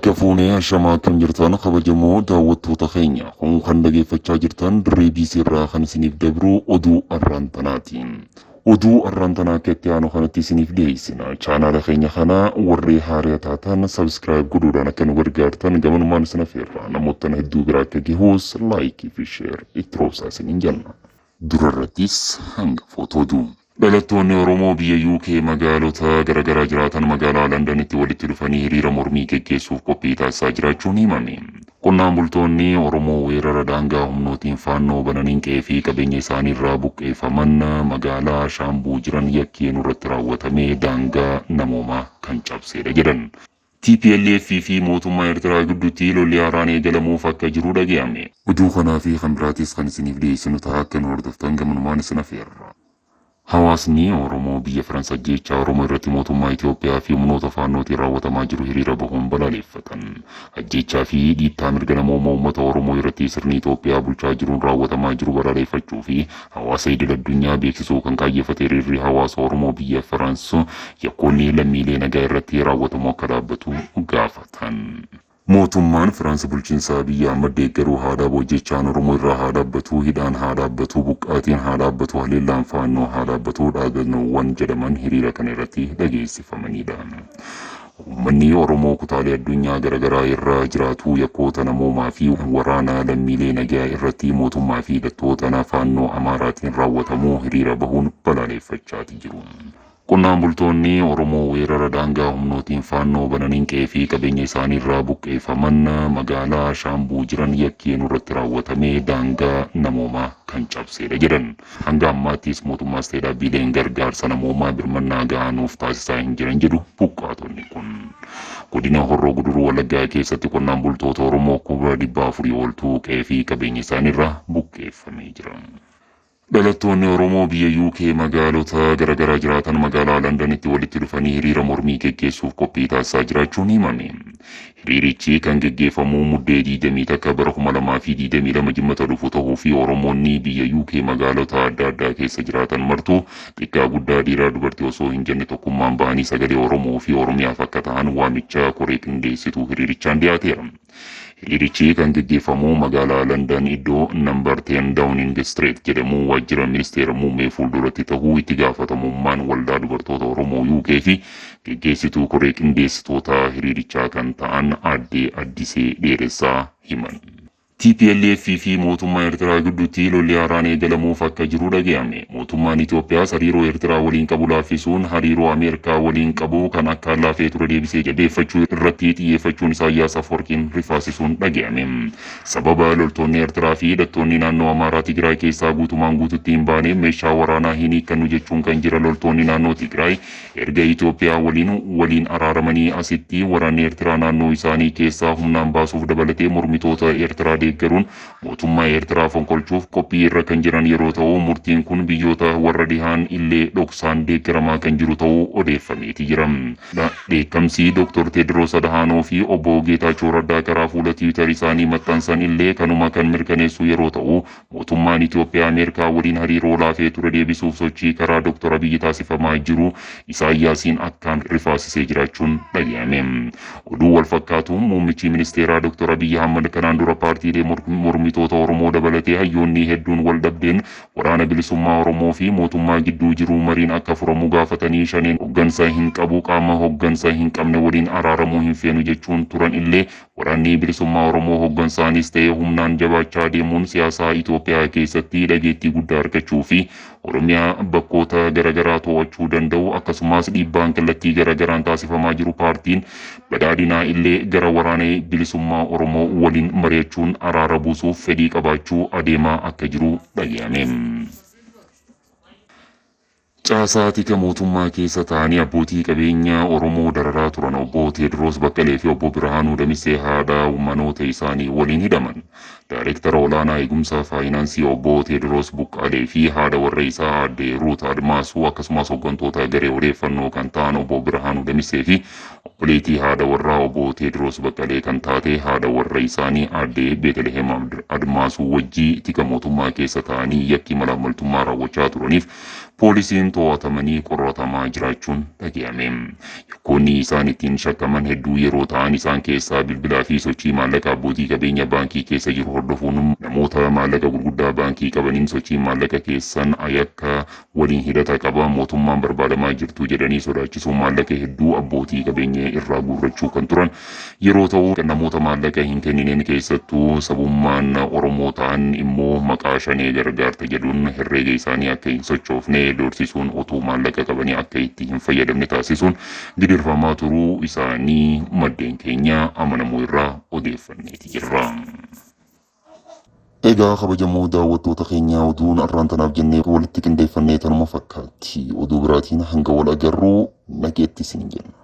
Harka fuunee ashamaa akkam jirtan kabajamoo daawwattoota keenya kun kan dhageeffachaa jirtan dirree BC irraa kan isiniif dabru oduu arraan tanaati. Oduu arraan tanaa akka itti aanu kanatti isiniif dhiyeessina. Chaanaala keenya kana warri haaraa taatan subscribe godhuudhaan akka nu gargaartan gamanumaan isin affeerra. Namoota hedduu bira akka gahus like fi share itti roobsaa isiniin jenna. Durarrattis hanga footoo Dhalattoonni Oromoo biyya UK magaalota garaagaraa jiraatan magaalaa Londonitti walitti dhufanii hiriira mormii geggeessuuf qophii taasisaa jiraachuun himame. Qonnaan bultoonni Oromoo weerara daangaa humnootiin faannoo bananiin qe'ee fi qabeenya isaanii irraa buqqeeffaman magaalaa Shaambuu jiran yakkeen irratti raawwatamee daangaa namoomaa kan cabsedha jedhan. TPLF fi mootummaa Eertiraa gidduutti lolli haaraan eegalamuuf akka jiru dhaga'ame. Oduu kanaa fi kan biraatis kan isiniif dhiyeessinu ta'a akka nu hordoftan gamanumaan isin affeerra. Hawaasni Oromoo biyya Faransa ajjeechaa Oromoo irratti mootummaa Itoophiyaa fi humnoota faannootiin raawwatamaa jiru hiriira bahuun balaaleffatan. Ajjeechaa fi dhiittaa mirga namoomaa uummata Oromoo irratti sirni Itoophiyaa bulchaa jiruun raawwatamaa jiru balaaleffachuu fi hawaasa idil addunyaa beeksisuu kan kaayyeffate hiriirri hawaasa Oromoo biyya Faransa yakkoonni lammiilee nagaa irratti raawwatamu akka dhaabbatu gaafatan. Mootummaan Firaansi bulchiinsa Abiyyi Ahmad deeggaruu haa dhaabu, ajjeechaan Oromoo irraa haa dhaabbatu, hidhaan haa dhaabbatu, buqqaatiin haa dhaabbatu, haleellaan faannoo haa dhaabbatu dhaadannoowwan jedhaman hiriira kana irratti dhageessifamanidha. Uummanni Oromoo kutaalee addunyaa garaagaraa irra jiraatu yakkoota namoomaa fi waraana lammiilee nagaa irratti mootummaa fi hidhattoota faannoo Amaaraatiin raawwatamu hiriira bahuun balaaleffachaati jiru. Qonnaan bultoonni Oromoo weerara daangaa humnootiin faannoo bananiin qe'ee fi qabeenya isaanii irraa buqqeeffaman magaalaa Shaambuu jiran yakkeen irratti raawwatamee daangaa namoomaa kan cabsedha jedhan. Hanga ammaattis mootummaas ta'e dhaabbileen gargaarsa namoomaa birmannaa gahaa nuuf taasisaa hin jiran jedhu buqqaatonni kun. Godina Horroo Guduruu Wallaggaa keessatti qonnaan bultoota Oromoo 400,000 oltu qe'ee fi qabeenya isaanii irraa buqqeeffamee jira. Dhalattoonni Oromoo biyya UK magaalota garaagaraa jiraatan magaalaa Londonitti walitti dhufanii hiriira mormii geggeessuuf qophii taasisaa jiraachuun himame. Hiriirichi kan geggeeffamu muddee 21 bara 2022 jimmata dhufu ta'uu fi Oromoonni biyya UK magaalota adda addaa keessa jiraatan martuu xiqqaa guddaa dhiiraa dubartii osoo hin jenne tokkummaan ba'anii sagalee Oromoo fi Oromiyaaf akka ta'an waamicha koree qindeessituu hiriirichaan dhiyaateera. Hiriirichi kan geggeeffamu magaalaa London iddoo number 10 Downing Street jedhamu waajjira ministeera muummee fuulduratti ta'uu itti gaafatamummaan waldaa dubartoota Oromoo UK fi geggeessituu koree qindeessitoota hiriirichaa kan ta'an aadde Addisee Dheeressaa himan. TPLF fi mootummaa Eertiraa gidduutti lolli haaraan eegalamuuf akka jiru dhaga'ame. Mootummaan Itoophiyaas hariiroo Eertiraa waliin qabu laaffisuun hariiroo Ameerikaa waliin qabu kan akka laafee ture deebisee jabeeffachuu irratti xiyyeeffachuun Isaayyaas Afwarqiin rifaasisuun dhaga'ame. Sababa loltoonni Eertiraa fi hidhattoonni naannoo Amaaraa Tigraay keessaa guutumaan guututti hin baane meeshaa waraanaa hin hiikkannu jechuun kan jira loltoonni naannoo Tigraay erga Itoophiyaa waliin araaramanii asitti waraanni Eertiraa naannoo isaanii keessaa humnaan baasuuf dabalatee mormitoota Eertiraa deeggaruun mootummaa Eertiraa fonqolchuuf qophii irra kan jiran yeroo ta'u murtiin kun biyyoota warra dhihaan illee dhoksaan deeggaramaa kan jiru ta'uu odeeffameeti jira. Dheekkamsi Dr. Teediroos Adhaanoo fi obbo Geetaachoo Raddaa karaa fuula Tiwiitar isaanii maxxansan illee kanuma kan mirkaneessu yeroo ta'u mootummaan Itoophiyaa Ameerikaa waliin hariiroo laafee ture deebisuuf sochii karaa Dr. Abiyyi taasifamaa jiru Isaayyaasiin akkaan rifaasisee jiraachuun dhaga'ame. Oduu wal fakkaatuun muummichi ministeeraa Dr. Abiyyi Ahmad kanaan dura paartiilee mormitoota Oromoo dabalatee hayyoonni hedduun wal dhabdeen waraana bilisummaa Oromoo fi mootummaa gidduu jiru mariin akka furamu gaafatanii shaneen hoggansa hin qabu qaama hoggansa hin qabne waliin araaramuu hin feenu jechuun turan illee waraanni bilisummaa Oromoo hoggansaanis ta'ee humnaan jabaachaa deemuun siyaasaa Itoophiyaa keessatti dhageettii guddaa argachuu fi Oromiyaa bakkoota garaagaraa to'achuu danda'u akkasumas dhiibbaan kallattii garaagaraan taasifamaa jiru paartiin badhaadhinaa illee gara waraana bilisummaa Oromoo waliin mari'achuun araara buusuuf fedhii qabaachuu adeemaa akka jiru dhaga'ame. Caasaa tika mootummaa keessa ta'anii abbootii qabeenyaa Oromoo dararaa turan obbo Teediroos Baqqalee fi obbo Birhaanuu Damisee haadha manoota isaanii waliin hidhaman. Daayireektara olaanaa eegumsa faayinaansii obbo Teediroos Buqqaalee fi haadha warra isaa aadde Ruut Admaasuu akkasumas hooggantoota garee odeeffannoo kan ta'an obbo Birhaanuu Damisee fi obboleettii haadha warraa obbo Teediroos Baqqalee kan taate haadha warra isaanii aadde Beeteliheem Admaasuu wajjii tika mootummaa keessa ta'anii yakki malaammaltummaa raawwachaa turaniif poolisiin to'atamanii qoratamaa jiraachuun dhaga'ame. Yakkoonni isaan ittiin shakkaman hedduu yeroo ta'an, isaan keessaa bilbilaa fi sochii maallaqa abbootii qabeenya baankii keessa jiru hordofuun namoota maallaqa gurguddaa baankii qabaniin sochii maallaqa keessan yakka waliin hidhata qaba, mootummaan barbaadamaa jirtu jedhanii sodaachisuun maallaqa hedduu abbootii qabeenya irraa guurrachuu kan turan yeroo ta'u, namoota maallaqa hin kennineen keessattuu sabummaan Oromoo ta'an immoo maqaa shanee gargaarta jedhuun herreega isaanii akka hin sochoofne doorsisuun otoo maallaqa qabanii akka itti hin fayyadamne taasisuun gidirfamaa turuu isaanii maddeen keenya amanamoo irraa odeeffanneeti jirra. Egaa kabajamoo daawwattoota keenya, oduun arraan tanaaf jennee walitti qindeeffannee tanuma fakkaatti. Oduu biraatiin hanga wal agarruu nageetti isin jenna.